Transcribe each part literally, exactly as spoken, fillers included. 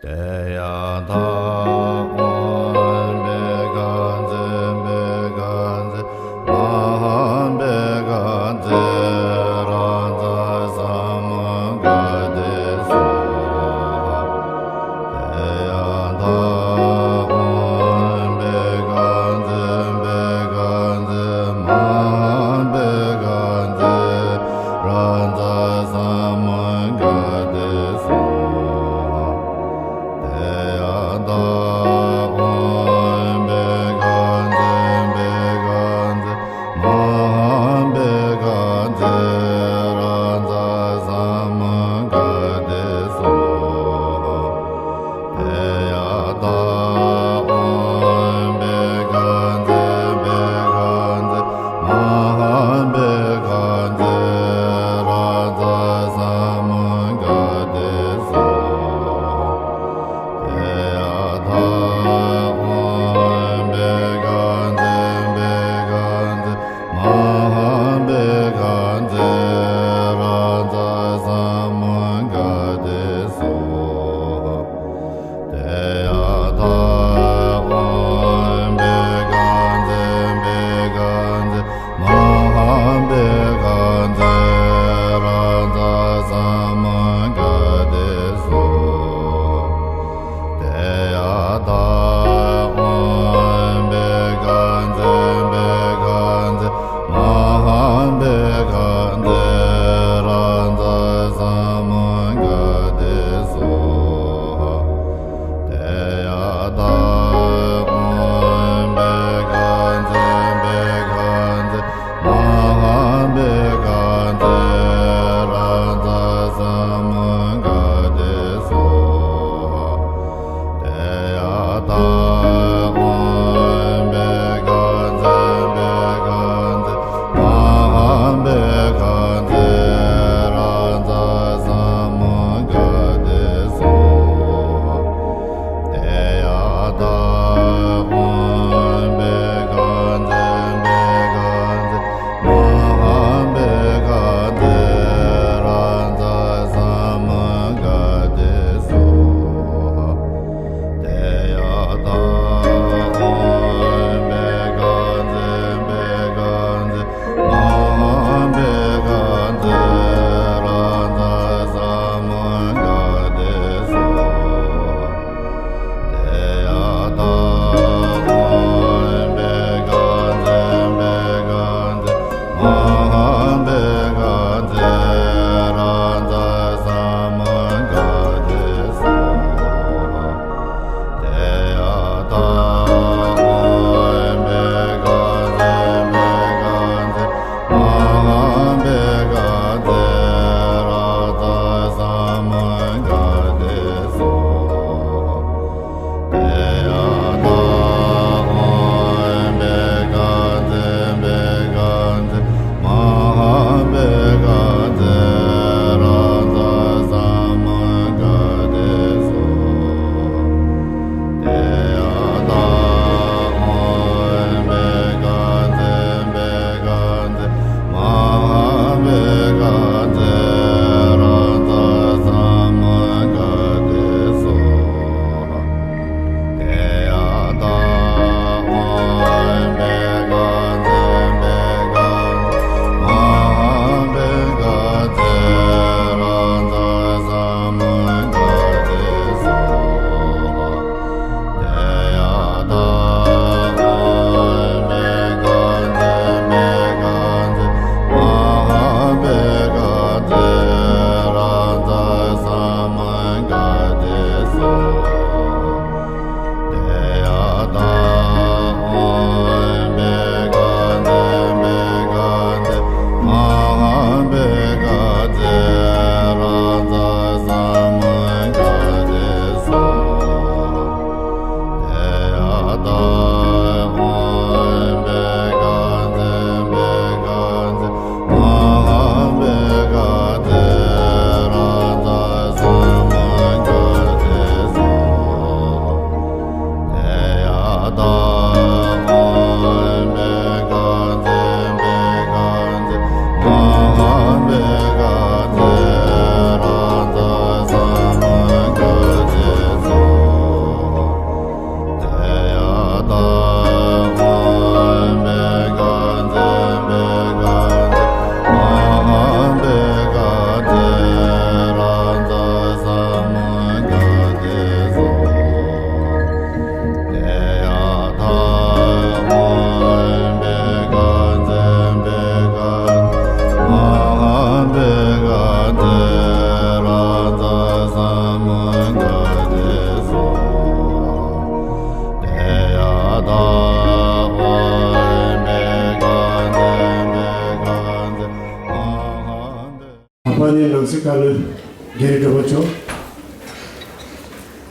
དེ་ཡང་དག་ཨོཾ་བྷཻ་ཥ་ཛྱེ་བྷཻ་ཥ་ཛྱེ་མ་ཧཱ་བྷཻ་ཥ་ཛྱེ་རཱ་ཛ་ས་མུདྒ་ཏེ་སྭཱ་ཧཱ། དེ་ཡང་དག་ཨོཾ་བྷཻ་ཥ་ཛྱེ་བྷཻ་ཥ་ཛྱེ་མ་ཧཱ་བྷཻ་ཥ་ཛྱེ་རཱ་ཛ་ས་མུདྒ་ཏེ་སྭཱ་ཧཱ། དེ་ཡང་དག་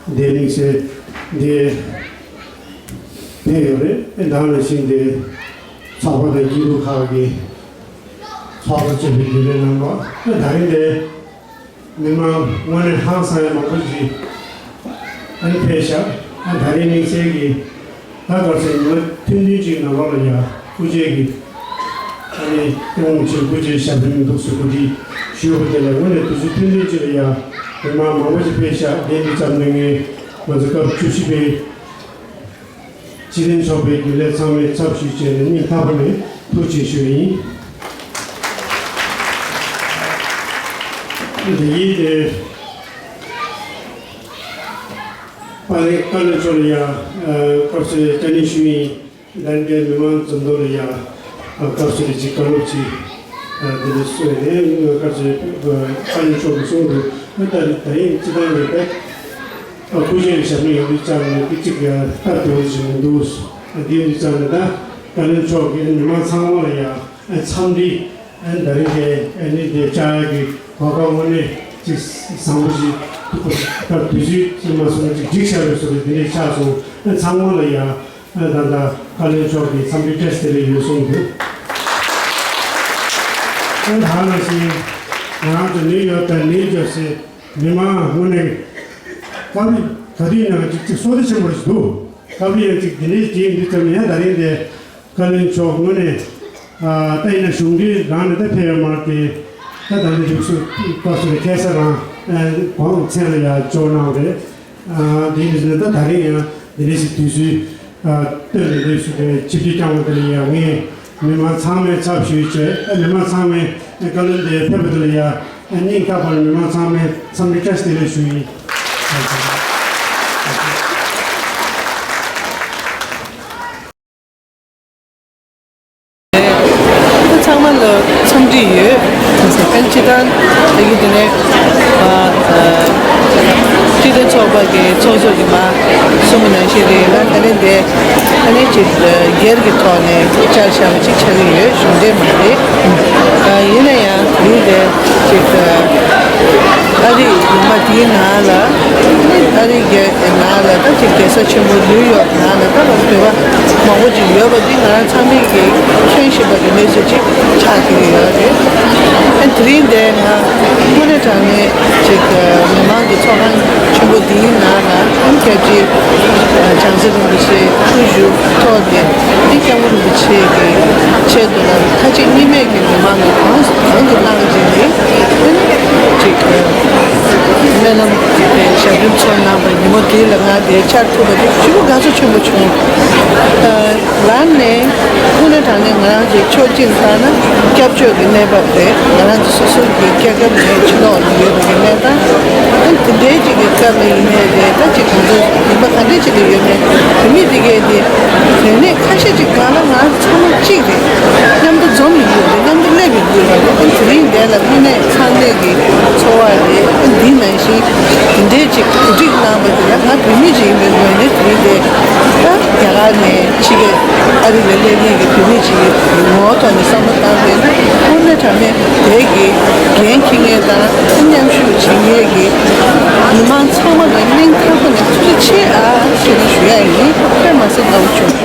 འདིའི་དམིགས་བསལ་འདི་ཕེབས་ཡོད་རེད། ཨེ་ད་ནང་བཞིན་དེ་ཚོགས་པ་དང་སྐྱིད་སྡུག་ཁག་གི་ཚོགས་པ་བཅས་པའི་རྒྱུན་ལས་རྣམ་པ། ཨེ་ད་རིང་དེ་མི་མང་དངོས་གནས་ཧང་སང་ཡ་མང་པོ་ཞིག་ཨ་ནི་ཕེབས་ཤག་ཨ་ད་རིང་དམིགས་བསལ་གྱི་ད་ག་ཚོད་ཉི་མ་ཐུང་ཐུང་ཅིག་ནང་ལོགས་ལ་ཡ་སྐུ་མཆེད་ཀྱི་ཨ་ནི་སྐུ་ངོ་ཆེན་སྐུ་མཆེད་ཞབས་དྲུང་འདུག་སེ་གོ་སྒྲིག་ཞུས་པ་དེ་ལ་དངོས་གནས་དུས་ཚོད་ཐུང་ཐུང་ཅིག་ལ་ཡ་མི་མང་མང་པོ་ཞིག་ཕེབས་ཤག་དེ་འདི་ཙམ་ནས་ངས་ང་ཚོ་སྐབས་བཅུ་བཞི་པའི་སྤྱི་མཐུན་ཚོགས་པའི་རྒྱུན་ལས་ཚང་མའི་ཚབ་ཞུས་བྱས་ནས་སྙིང་ཐག་པ་ནས་ཐུགས་རྗེ་ཆེ་ཞུ་ཡིན། འདི་ཡིན་ཏེ། པ་ལེ་བཀའ་བློན་མཆོག་ལ་ཡང་སྐབས་སུ་བཀའ་འདྲི་ཞུ་ཡིན། ལན་པའི་མི་མང་འཛོམས་ཐོག་ལ་ཡང་སྐབས་སུ་རེ་ཅིག་བཀའ་སློབ་ཅིག་འདི་ལ་གསོལ་ནས་སྐབས་སུ་བཀའ་བློན་མཆོག་གིས་གསུངས་འདུག་ད་ད་ཡིན་སྤྱི་བཏང་རེད་པས། སྐུ་མཆེད་ཞབས་ནས་ཡོང་དུས་ཙམ་ནས་དེ་གཅིག་ལྟ་དེ་འོས་ཞིག་མི་འདུག་འདི་ཡོང་དུས་ཙམ་ནས་ད་བཀའ་བློན་མཆོག་གིས་མི་མང་ཚང་མ་ལ་ཡང་འཚམས་འདྲི་ད་རིང་དེ་ནི་དེ་བཅར་ཡག་གི་གོ་སྐབས་དངོས་གནས་ཅིག་བཟང་པོ་ཞིག་ཐུག་པ་ད་དུས་ཚོད་ཅིག་མ་སོང་ན་ཅིག་འགྲིག་ཤག་རེད་བཟོ་རེད། དེ་འདྲས་ཆགས་སོང་། ཚང་མ་ལ་ཡང་ད་ལྟ་བཀའ་བློན་མཆོག་གི་འཚམས་འདྲི་བཀྲ་ཤིས་བདེ་ལེགས་ཡོད་གསུངས་འདུག་ད་ནང་བཞིན་ང་རང་ཚོ་ནིའུ་ཡོག་དང་ནིའུ་ཇར་སི་མི་མང་དངོས་གནས་སྐབས་རེ་ག་དུས་ཡིན་ནའང་ཅིག་ཅིག་བསོད་བདེ་ཆེན་པོ་ཞིག་འདུག་སྐབས་རེ་ཡང་ཅིག་འདི་འདྲའི་ཅིག་འདི་ཙམ་ཡང་ད་རིང་དེ་བཀའ་བློན་མཆོག་དངོས་གནས་ད་ཡིན་ན་གཞུང་འབྲེལ་རང་ནས་ད་ཕེབས་ཡོད་མ་རེད་དེ། ད་ད་ལྟ་ཡུག་སུ་བཀའ་ཟུར་ཁ་སང་རང་གོང་མཚན་ལ་ཡང་འབྱོར་གནང་རེད། དེ་ཡིན་ཟེར་ན་ད་ད་རིང་ཡང་འདི་འདྲའི་ཞིག་དུས་ཚོད་བཏོན་ནས་འདི་ཞུ་བའི་ཆིབས་བསྒྱུར་བསྐྱངས་པ་དེ་ལ་ཡང་ངས་མི་མང་ཚང་མའི་ཚབ་ཞུས་བྱས། མི་མང་ཚང་མས་བཀའ་བློན་དེ་ཕེབས་པ་དེ་ལ་ཡང་སྙིང་ཐག་པ་ནས་མི་མང་ཚང་མའི་འཚམས་འདྲི་བཀྲ་ཤིས་བདེ་ལེགས་ཞུ་ཡིན། ཚང་མ་ལ་འཚམས་འདྲི་ཡོད། ཨ་ནི་སྤྱི་བཏང་ད་གིན་དེ་ནས་ཨ་ཨ་སྤྱི་མཐུན་ཚོགས་པ་གི་ཚོགས་གཙོ་གིས་མ་གསུངས་པ་ནང་བཞིན་རེད། ང་ད་ནས་འདི་ཨ་ནི་ཅིག་སྒེར་གྱི་ཐོག་ནས་བཅར་བཞག་པ་ཅིག་ཆགས་ཀྱི་ཡོད། གཞུང་འབྲེལ་མ་རེད། ཨ་ཡིན་ན་ཡང་དེ་འདྲ་ཅིག་ཨ་རི་ཡུལ་མ་དེའི་ནང་ལ་ཨ་རི་རྒྱལ་ནང་ལ་ད་ཅིག་རྒྱལ་ས་ཆེན་པོ་ནིའུ་ཡོག་ནང་ལ་ད་བོད་པ་མང་པོ་ཅིག་ཡོད་པ་འདི་ང་རང་ཚང་མས་ཀྱིས་མཁྱེན་བཞིན་པ་གི་གནས་ཚུལ་ཅིག་ཆགས་ཀྱི་ཡོད་རེད། ཨ་དེ་རིང་འདིར་ང་དངོས་གནས་དྲང་གནས་ཅིག་མི་མང་གི་ཚོགས་ཁང་ཆེན་པོ་འདིའི་ནང་ལ་སྐྱབས་རྗེ་བྱང་རྩེ་རིན་པོ་ཆེ་ཐུགས་བཞུགས་ཐོག་ནས་ཨེ་སྐྱབས་མགོན་རིན་པོ་ཆེ་གི་ཆེད་དུ་ལ་ཁ་ཅིག་གཉིས་མེད་ཀྱི་མི་མང་གི་གང་གང་གི་གནང་བཞིན་ནི་ཅིག་སྨོན་ལམ་ཞབས་རིམ་ཚོགས་གནང་བའི་ཉིན་མོ་དེ་ལ་ང་དེར་བཅར་ཐུབ་པ་དེ་ཞེ་པོ་དགའ་ཚོར་ཆེན་པོ་བྱུང་། ལར་ནས་དངོས་གནས་དྲང་གནས་ང་རང་ཚོའི་ཕྱོགས་གཅིག་ནས་བལྟས་ན་སྐྱབས་བཅོལ་གྱི་གནས་བབ་རེད། ང་རང་ཚོ་སོ་སོ་གི་སྐྱེ་ཁམས་ནས་ཕྱི་ལོགས་ལ་ཡོད་པའི་གནས་སྟངས་དེ་འདྲའི་ཅིག་གི་སྐབས་ལ་ཡིན་ནའི་རེད། ད་ཅིག་ང་ཚོ་ཡིན་པ་ག་འདྲ་ཅིག་ལ་ཡོད་ནའི་བོད་མི་དེ་གས་དེ་དེ་ནས་ཁ་ཤས་ཅིག་གང་ལ་ང་ཚང་མ་གཅིག་རེད། མཉམ་དུ་འཛོམས་ཡོད་རེད། མཉམ་དུ་སླེབས་ཡོད་རེད། ཨ་དེ་རིང་འདི་ལ་དངོས་གནས་ཚང་མས་ཀྱི་ཚོར་བ་རེད། ཨ་འདི་ནང་བཞིན་དེ་འདྲའི་ཅིག་གོ་སྒྲིག་གནང་བ་དེ་ལ་ང་བོད་མི་ཅིག་ཡིན་པའི་ངོས་ནས་དེ་རིང་འདི་ད་རྒྱ་གར་ནས་ཕྱི་རྒྱལ་ཨ་རི་ལ་སླེབས་མཁན་གྱི་བོད་མི་ཅིག་ངོ་བོ་ཐོག་ནས་བསམ་བློ་བཏང་བས་ན་དངོས་གནས་དྲང་གནས་དེ་གི་འགན་འཁྱེར་མཁན་དང་མཉམ་ཞུགས་བྱེད་མཁན་གྱི་མི་མང་ཚང་མ་ལ་སྙིང་ཐག་པ་ནས་ཐུགས་རྗེ་ཆེ་ཨ་ཞེས་ནས་ཞུ་ཡ་ཡིན། དཔེ་མ་སྲིད་དགའ་བོ་བྱུང་